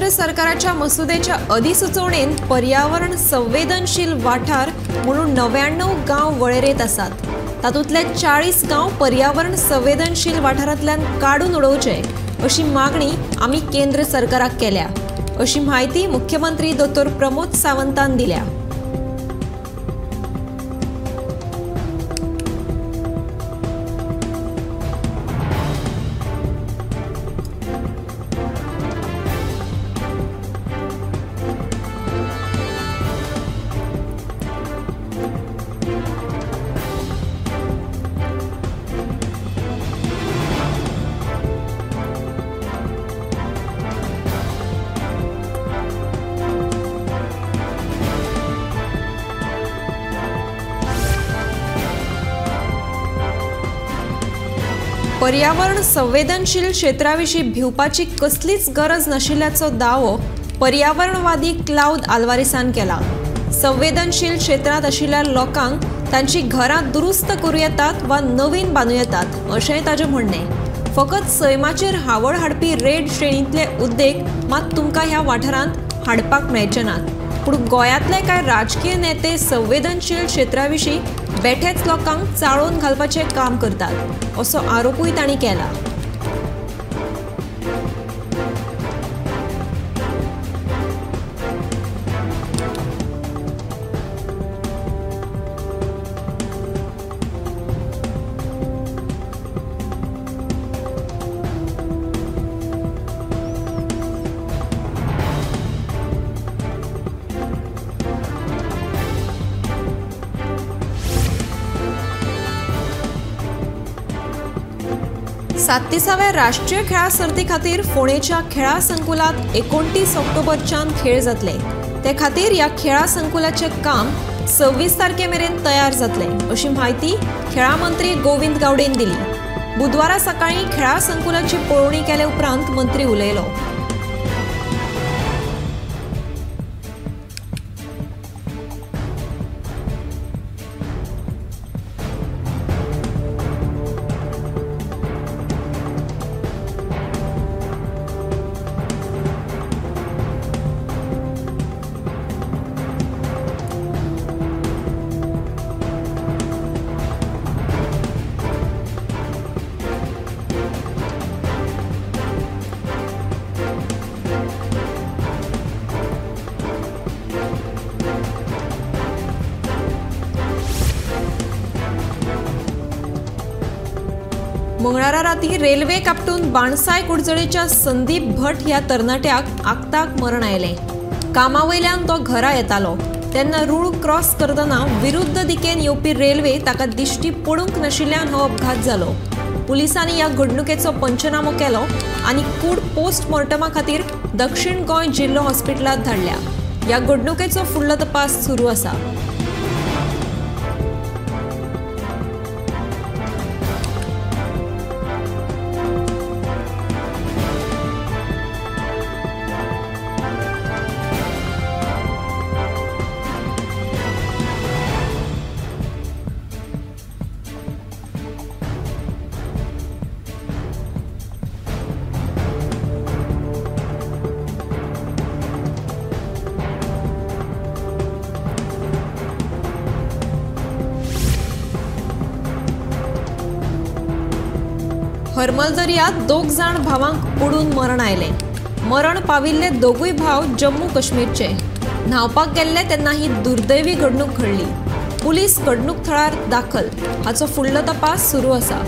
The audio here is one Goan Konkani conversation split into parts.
केंद्र सरकाराच्या मसुद्याच्या अधिसुचोवणेन पर्यावरण संवेदनशील वाठार म्हणून 99 गांव वळेरेंत आसात। तातूंतले 40 गांव पर्यावरण संवेदनशील वाठारांतल्यान काडून उडोवचे अशी मागणी आमी केंद्र सरकाराक केल्या अशी म्हायती मुख्यमंत्री डॉ. प्रमोद सावंतान दिल्या। पर्यावरण संवेदनशील क्षेत्राविशीं भिवपाची कसलीच गरज नाशिल्ल्याचो दावो पर्यावरणवादी क्लाउद आल्वारीसान केला। संवेदनशील क्षेत्रांत आशिल्ल्या लोकांक तांची घरां दुरुस्त करूं येतात वा नवीन बांदूं येतात अशेंय ताजें म्हणणें। फकत सैमाचेर हावळ हाडपी रेड श्रेणींतले उद्देग मात तुमकां ह्या वाठारांत हाडपाक मेळचे नात। पूण गोंयांतले कांय राजकीय नेते संवेदनशील क्षेत्राविशीं बेठेच लोकांक चाळोवन घालपाचें काम करतात असो आरोपूय तांणी केला। सात्तीसाव्या राष्ट्रीय खेळां सर्ती खातीर फोंडेच्या खेळां संकुलांत 29 ऑक्टोबरच्यान खेळ जातले। ते खातीर ह्या खेळां संकुलाचें काम 26 तारखे मेरेन तयार जातले अशी म्हायती खेळां मंत्री गोविंद गावडेन दिली। बुधवारा सकाळीं खेळां संकुलाची पळोवणी केले उपरांत मंत्री उलयलो। मंगळारा राती रेल्वे कापटून बाणसाय कुडचडेच्या संदीप भट ह्या तरणाट्याक आक्ताक मरण आयलें। कामा वयल्यान तो घरा येतालो तेन्ना रूळ क्रॉस करतना विरुद्ध दिकेन येवपी रेल्वे ताका दिश्टी पडूंक नाशिल्ल्यान हो अपघात जालो। पुलिसांनी ह्या घडणुकेचो पंचनामो केलो आनी कूड पोस्टमॉर्टमा खातीर दक्षिण गोंय जिल्लो हॉस्पिटलांत धाडल्या। ह्या घडणुकेचो फुडलो तपास सुरू आसा। हरमल दर्यांत 2 जाण भावांक बुडून मरण आयलें। मरण पाविल्ले दोगूय भाव जम्मू काश्मीरचे। न्हावपाक गेल्ले तेन्ना ही दुर्दैवी घडणूक घडली। पुलीस घडणूक थळार दाखल, हाचो फुडलो तपास सुरू आसा।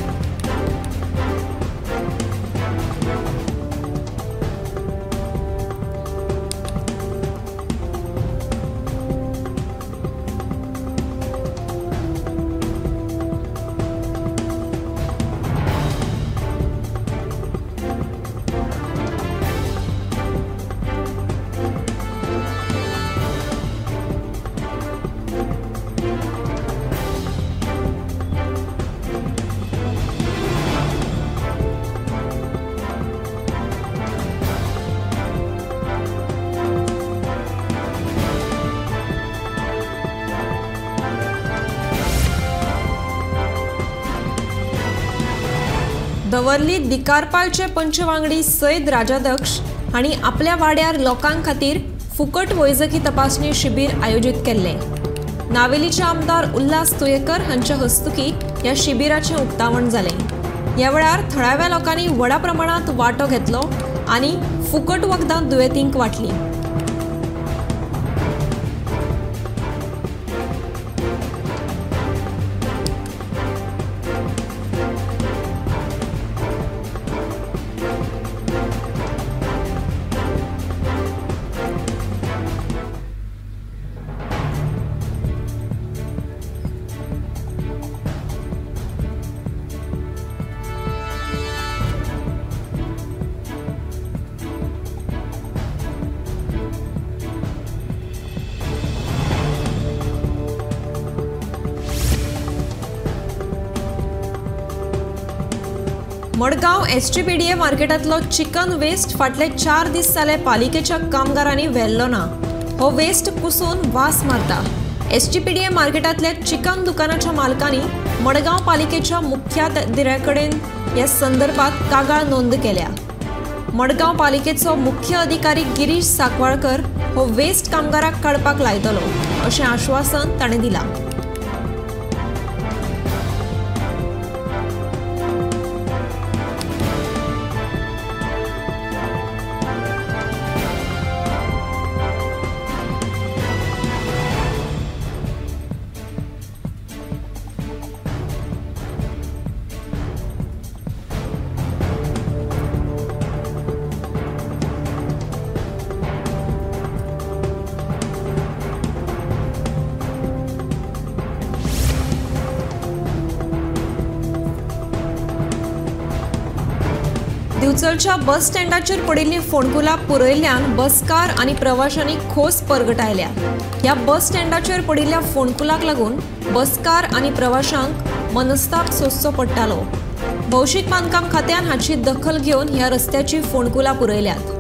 दवर्ली दिकारपालचे पंचवांगडी सैद राजादक्ष हांणी आपल्या वाड्यार लोकां खातीर फुकट वैजकी तपासणी शिबीर आयोजीत केल्लें. नावेलीचे आमदार उल्हास तुयेकर हांच्या हस्तुकी ह्या शिबिराचें उक्तावण जालें. ह्या वेळार थळाव्या लोकांनी व्हडा प्रमाणांत वांटो घेतलो आनी फुकट वखदां दुयेंतींक वांटलीं. मडगांव एसजीपीडीए मार्केटांतलो चिकन वेस्ट फाटले 4 दीस जाले पालिकेच्या कामगारांनी व्हेल्लो ना. हो वेस्ट कुसून वास मारता. एसजीपीडीए मार्केटांतल्या चिकन दुकानाच्या मालकांनी मडगांव पालिकेच्या मुख्याधिकाऱ्या कडेन ह्या संदर्भात कागाळ नोंद केल्या. मडगांव पालिकेचो मुख्य अधिकारी गिरीश साकवाळकर हो वेस्ट कामगाराक काडपाक लायतलो अशें आश्वासन ताणें दिलां. दिवचलच्या बस स्टँडाचेर पडिल्लीं फोंडकुलां पुरयल्ल्यान बसकार आनी प्रवाशांनी खोस परगटायल्या. ह्या बस स्टँडाचेर पडिल्ल्या फोंडकुलाक लागून बसकार आनी प्रवाशांक मनस्ताप सोंसचो पडटालो. भौशीक बांदकाम खात्यान हाची दखल घेवन ह्या रस्त्याची फोंडकुलां पुरयल्यात.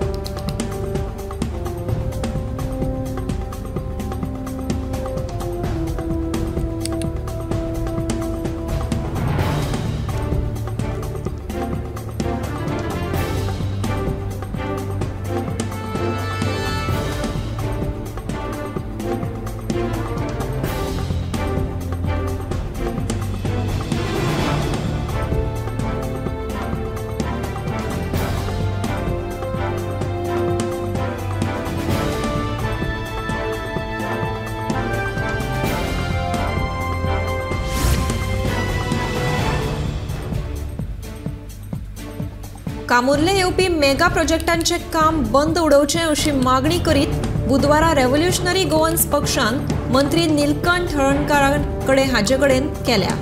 कामुर्ले येवपी मेगा प्रोजेक्टांचें काम बंद उडोवचें अशी मागणी करीत बुधवारा रेव्होल्युशनरी गोवन्स पक्षान मंत्री नीलकंठ हळर्णकारां हाचे कडेन केल्या.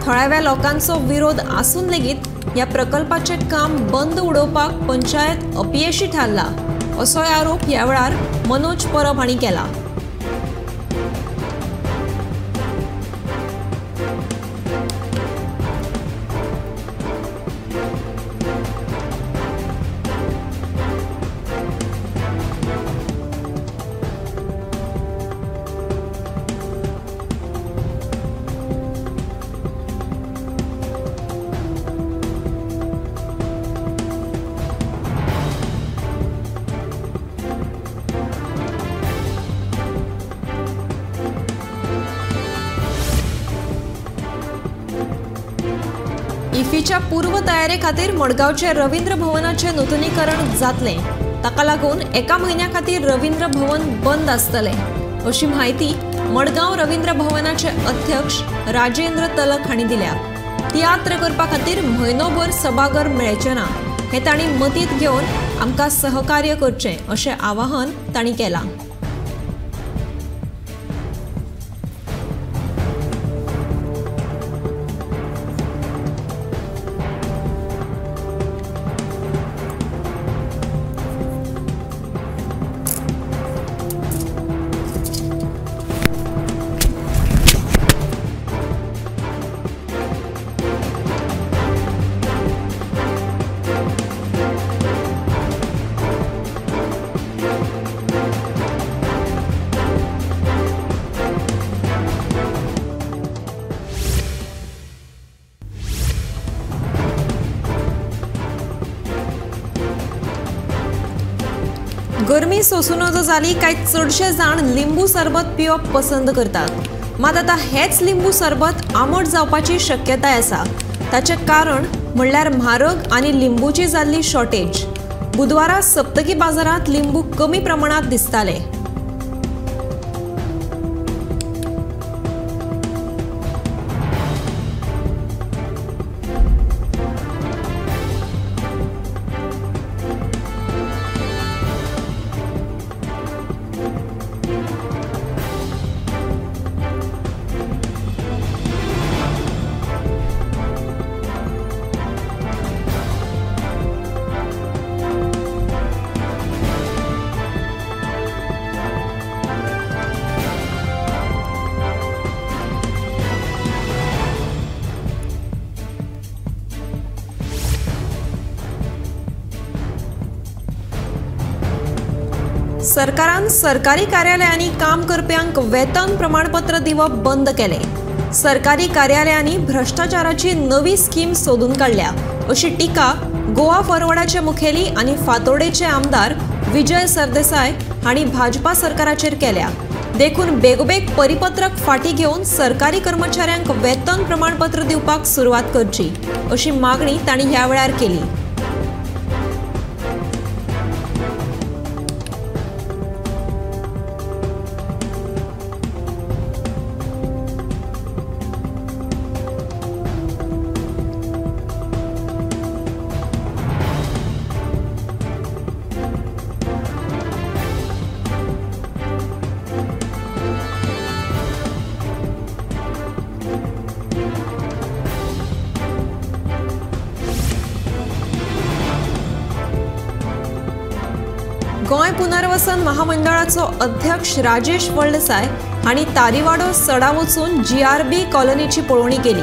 थळाव्या लोकांचो विरोध आसून लेगीत ह्या प्रकल्पाचें काम बंद उडोवपाक पंचायत अपयशी थारला असोय आरोप ह्या वेळार मनोज परब हांणी केला. इफीच्या पूर्व तयारे खातीर मडगांवचे रवींद्र भवनाचे नुतनीकरण जातलें. ताका लागून एका म्हयन्या खातीर रवींद्र भवन बंद आसतलें अशी म्हायती मडगांव रवींद्र भवनाचे अध्यक्ष राजेंद्र तलक हांणी दिल्या. तियात्र करपा खातीर म्हयनोभर सभाघर मेळचें ना हें तांणी मतींत घेवन आमकां सहकार्य करचें अशें आवाहन तांणी केलां. गरमी सोसूं नजो जाली काय चडशे जाण लिंबू सरबत पिवप पसंत करतात. मात आतां हेच लिंबू सरबत आमट जावपाची शक्यताय आसा. ताचें कारण म्हणल्यार म्हारग आनी लिंबूची जाल्ली शॉर्टेज. बुधवारा सप्तकी बाजारांत लिंबू कमी प्रमाणांत दिसताले. सरकारान सरकारी कार्यालयांनी काम करप्यांक वेतन प्रमाणपत्र दिवप बंद केलें. सरकारी कार्यालयांनी भ्रष्टाचाराची नवी स्कीम सोदून काडल्या अशी टिका गोवा फॉरवर्डाचे मुखेली आनी फातोर्डेचे आमदार विजय सरदेसाय हांणी भाजपा सरकाराचेर केल्या. देखून बेगोबेग परिपत्रक फाटीं घेवन सरकारी कर्मचाऱ्यांक वेतन प्रमाणपत्र दिवपाक सुरवात करची अशी मागणी तांणी ह्या वेळार केली. गोंय पुनर्वसन महामंडळाचो अध्यक्ष राजेश फळदेसाय हांणी तारीवाडो सडा वचून जीआरबी कॉलनीची पळोवणी केली.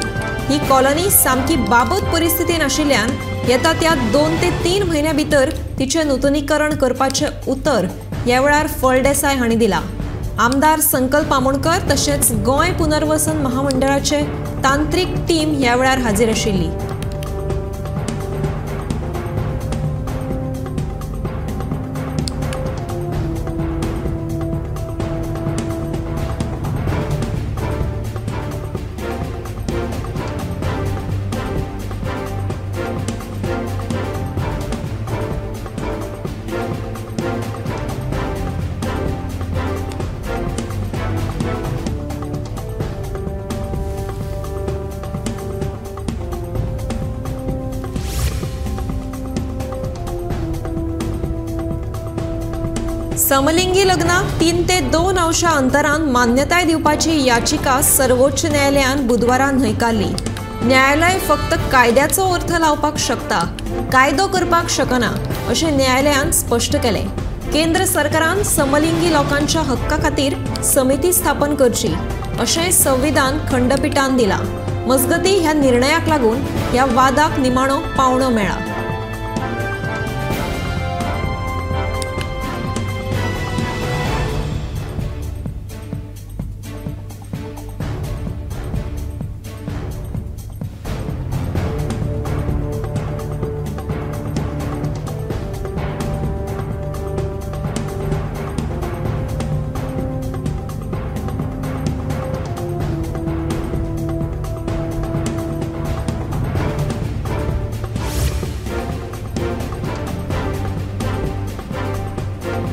ही कॉलनी सामकी बाबत परिस्थितीन आशिल्ल्यान येता त्या 2 ते 3 म्हयन्या भितर तिचें नुतनीकरण करपाचें उतर ह्या वेळार फळदेसाय हांणी दिला. आमदार संकल्प आमोणकर तशेंच गोंय पुनर्वसन महामंडळाचे तांत्रीक टीम ह्या वेळार हाजीर आशिल्ली. समलिंगी लग्नाक 3 ते 2 अंशा अंतरान मान्यताय दिवपाची याचिका सर्वोच्च न्यायालयान बुधवारा न्हयकारली. न्यायालय फक्त कायद्याचो अर्थ लावपाक शकता, कायदो करपाक शकना अशें न्यायालयान स्पश्ट केलें. केंद्र सरकारान समलिंगी लोकांच्या हक्का खातीर समिती स्थापन करची अशें संविधान खंडपीठान दिलां. मजगतीं ह्या निर्णयाक लागून ह्या वादाक निमाणो पावणो मेळ्ळा.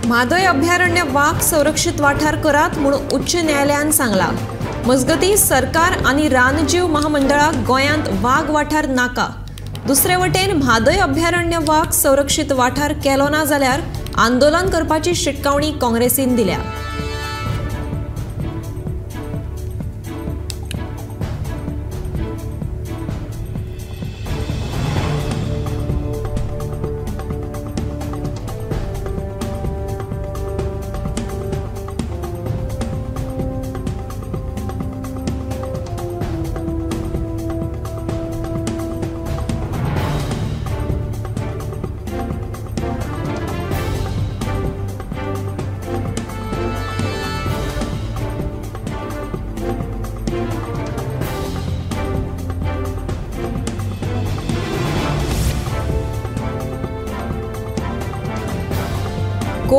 म्हादय अभयारण्य वाग संरक्षित वाठार करात म्हूण उच्च न्यायालयान सांगला. मजगतीं सरकार आनी रानजीव महामंडळाक गोंयांत वाग वाठार नाका. दुसरे वटेन म्हादय अभयारण्य वाग संरक्षित वाठार केलो ना जाल्यार आंदोलन करपाची शिटकावणी काँग्रेसीन दिल्या.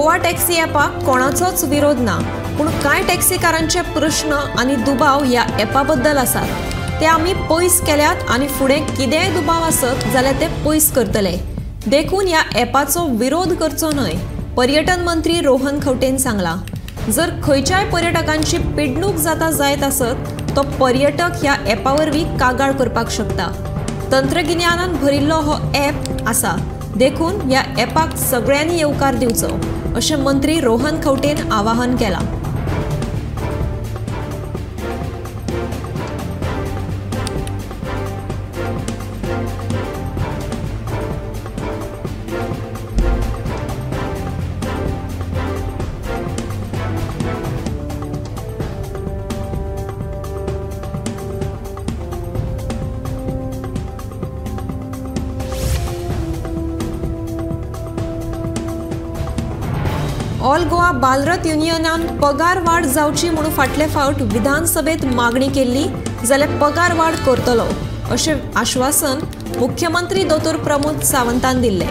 गोवा टॅक्सी ॲपाक कोणाचोच विरोध ना, पूण कांय टॅक्सीकारांचे प्रश्न आनी दुबाव ह्या ॲपा बद्दल आसात, ते आमी पयस केल्यात आनी फुडें कितेंय दुबाव आसत जाल्यार ते पयस करतले, देखून ह्या ॲपाचो विरोध करचो न्हय, पर्यटन मंत्री रोहन खंवटेन सांगलां। जर खंयच्याय पर्यटकांची पिडणूक जाता जायत आसत तो पर्यटक ह्या ॲपा वरवीं कागाळ करपाक शकता। तंत्रगिन्यानान भरिल्लो हो ॲप आसा, देखून ह्या ॲपाक सगळ्यांनी येवकार दिवचो अशें मंत्री रोहन खंवटेन आवाहन केलां। ऑल गोवा बालरथ युनियनान पगार वाड जावची म्हणून फाटले फावट विधानसभेत मागणी केल्ली, जाल्यार पगार वाड करतलो अशें आश्वासन मुख्यमंत्री दोतोर प्रमोद सावंतान दिल्लें,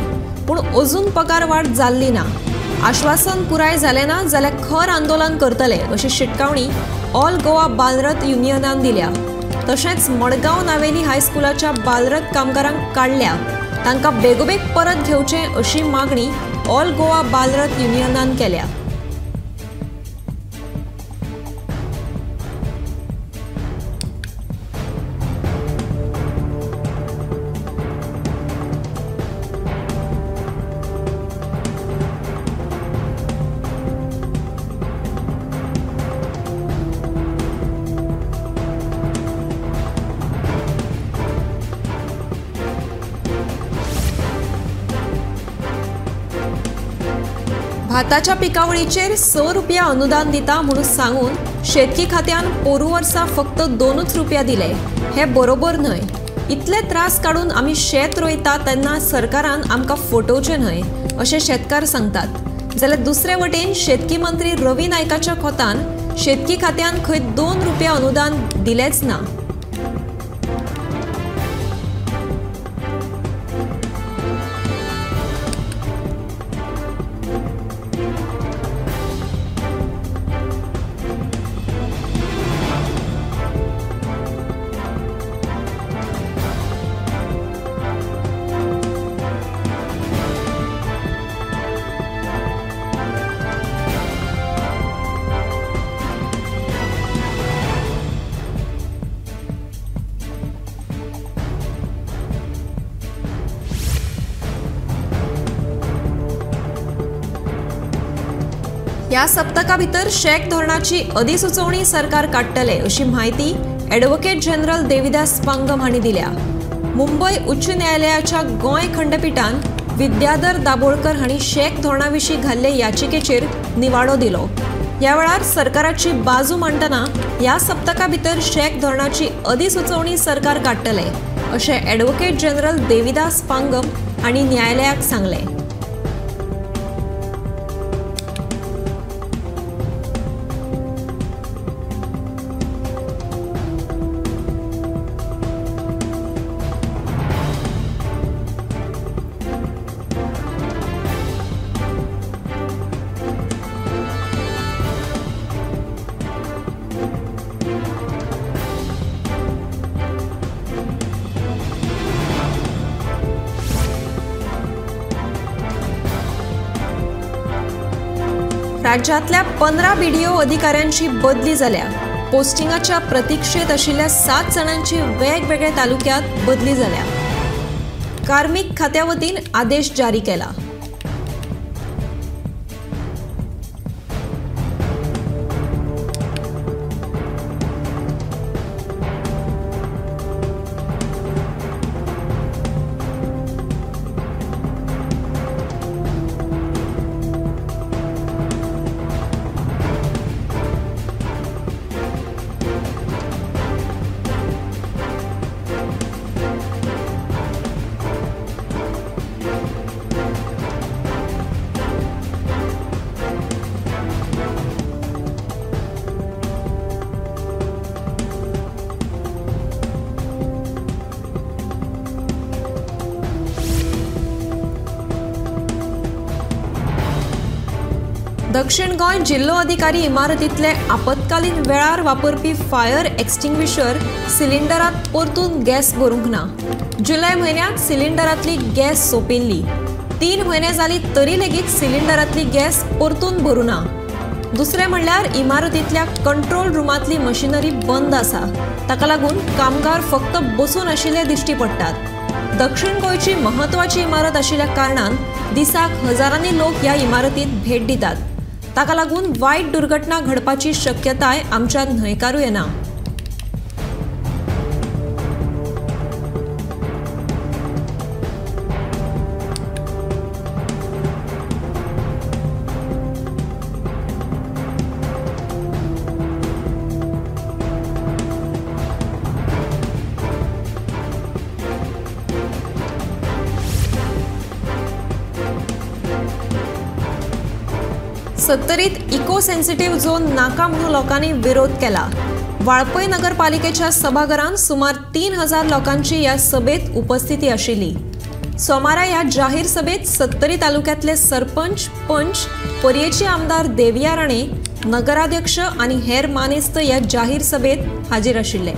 पूण अजून पगार वाड जाल्ली ना। आश्वासन पुराय जालें ना जाल्यार खर आंदोलन करतले अशी शिटकावणी ऑल गोवा बालरथ युनियनान दिल्या। तशेंच मडगांव नावेली हायस्कुलाच्या बालरथ कामगारांक काडल्या, तांकां बेगोबेग परत घेवचें अशी मागणी ऑल गोवा बालरथ युनियनान केल्या। भाताच्या पिकावळीचेर 6 रुपया अनुदान दिता म्हणून सांगून शेतकी खात्यान पोरू वर्सा फक्त 2 रुपया दिले, हे बरोबर न्हय। इतले त्रास काडून आमी शेत रोयता तेन्ना सरकारान आमकां फटोवचें न्हय अशें शेतकार सांगतात। जाल्यार दुसरे वटेन शेतकी मंत्री रवी नायकाच्या खोतान शेतकी खात्यान खंय 2 रुपया अनुदान दिलेंच ना। ह्या सप्तका भितर शॅक धोरणाची अधिसुचोवणी सरकार काडटले अशी म्हायती ॲडव्होकेट जनरल देविदास पांगम हांणी दिल्या। मुंबय उच्च न्यायालयाच्या गोंय खंडपीठान विद्याधर दाभोळकर हांणी शॅक धोरणा विशीं घाल्ले याचिकेचेर निवाडो दिलो। ह्या वेळार सरकाराची बाजू मांडटना ह्या सप्तका भितर शॅक धोरणाची अधिसुचोवणी सरकार काडटले अशें ॲडव्होकेट जनरल देविदास पांगम हांणी न्यायालयाक सांगलें। राज्यांतल्या 15 बीडीओ अधिकाऱ्यांची बदली जाल्या। पोस्टिंगाच्या प्रतिक्षेत आशिल्ल्या 7 जाणांची वेगवेगळ्या तालुक्यात बदली जाल्या। कार्मिक खात्या वतीन आदेश जारी केला। दक्षिण गोंय जिल्लो अधिकारी इमारतींतले आपत्कालीन वेळार वापरपी फायर एक्स्टिंग्विशर सिलिंडरात परतून गॅस भरूंक ना. जुलय म्हयन्यांत सिलिंडरांतली गॅस सोंपिल्ली. 3 म्हयने जाली तरी लेगीत सिलिंडरांतली गॅस परतून भरूं ना. दुसरें म्हणल्यार इमारतींतल्या कंट्रोल रुमांतली मशिनरी बंद आसा. ताका लागून कामगार फक्त बसून आशिल्ले दिश्टी पडटात. दक्षिण गोंयची म्हत्वाची इमारत आशिल्ल्या कारणान दिसाक हजारांनी लोक ह्या इमारतींत भेट दितात. ताका लागून वायट दुर्घटना घडपाची शक्यताय आमच्यान न्हयकारूं येना. सत्तरीत इको सेन्सिटिव्ह झोन नाका म्हणून लोकांनी विरोध केला. वाळपय नगरपालिकेच्या सभाघरांत सुमार 3000 लोकांची ह्या सभेत उपस्थिती आशिल्ली. सोमारा ह्या जाहीर सभेत सत्तरी तालुक्यातले सरपंच, पंच, पर्येची आमदार देविया राणे, नगराध्यक्ष आनी हेर मानेस्त ह्या जाहीर सभेत हाजीर आशिल्ले.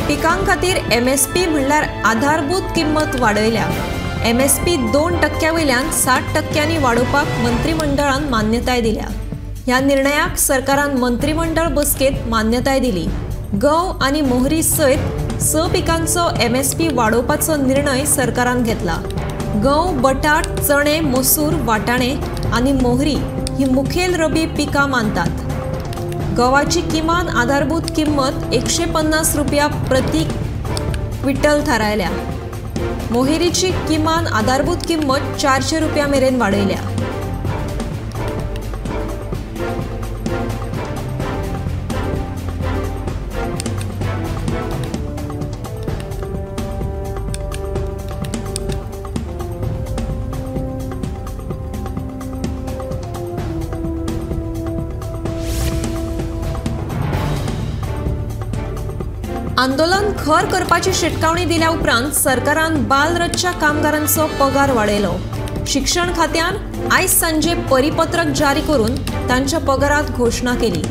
पिकां खातीर एमएसपी म्हणल्यार आधारभूत किंमत वाडयल्या. एमएसपी 2% वयल्यान 60% वाडोवपाक मंत्रिमंडळान मान्यताय दिल्या. ह्या निर्णयाक सरकारान मंत्रिमंडळ बसकेत मान्यताय दिली. गंव आनी मोहरी सयत 6 पिकांचो एमएसपी वाडोवपाचो निर्णय सरकारान घेतला. गंव, बटाट, चणे, मसूर, वाटाणे आनी मोहरी ही मुखेल रबी पिकां मानतात. गव्हाची किमान आधारभूत किंमत 150 रुपया प्रति क्विंटल थारायल्या. मोहरीची किमान आधारभूत किंमत 400 रुपया मेरेन वाडयल्या. आंदोलन खर करपाची शिटकावणी दिल्या उपरांत सरकारान बालरथच्या कामगारांचो पगार वाडयलो. शिक्षण खात्यान आयज सांजे परिपत्रक जारी करून तांच्या पगारात घोशणा केली.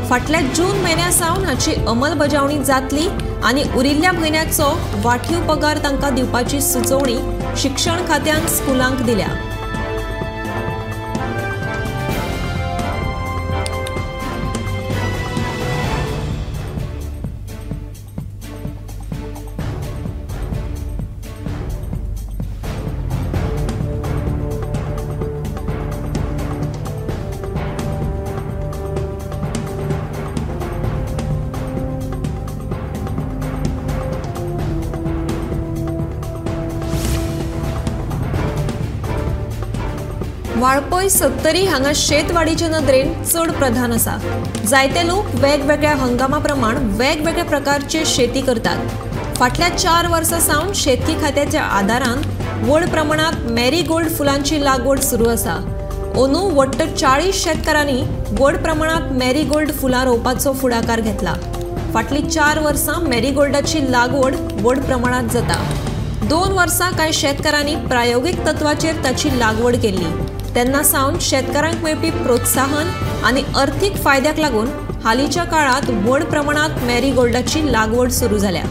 फाटल्या जून म्हयन्या सावन हाची अंमलबजावणी जातली आनी उरिल्ल्या म्हयन्याचो वाठीव पगार तांकां दिवपाची सुचोवणी शिक्षण खात्यान स्कुलांक दिल्या. वाळपय सत्तरी हांगा शेतवाडीचे नदरेन चड प्रधान आसा. जायते लोक वेगवेगळ्या हंगामा प्रमाण वेगवेगळ्या प्रकारचे शेती करतात. फाटल्या 4 वर्सां सावन शेतकी खात्याच्या आदारान व्हड प्रमाणात मॅरीगोल्ड फुलांची लागवड सुरू आसा. अंदू वट्ट 40 शेतकारांनी व्हड प्रमाणात मॅरीगोल्ड फुलां रोवपाचो फुडाकार घेतला. फाटलीं 4 वर्सां मॅरीगोल्डाची लागवड व्हड प्रमाणात जाता. 2 वर्सां कांय शेतकारांनी प्रायोगीक तत्वाचेर ताची लागवड केल्ली. तेन्ना सावन शेतकारांक मेळपी प्रोत्साहन आनी अर्थीक फायद्याक लागून हालींच्या काळांत व्हड प्रमाणात मॅरीगोल्डाची लागवड सुरू जाल्या.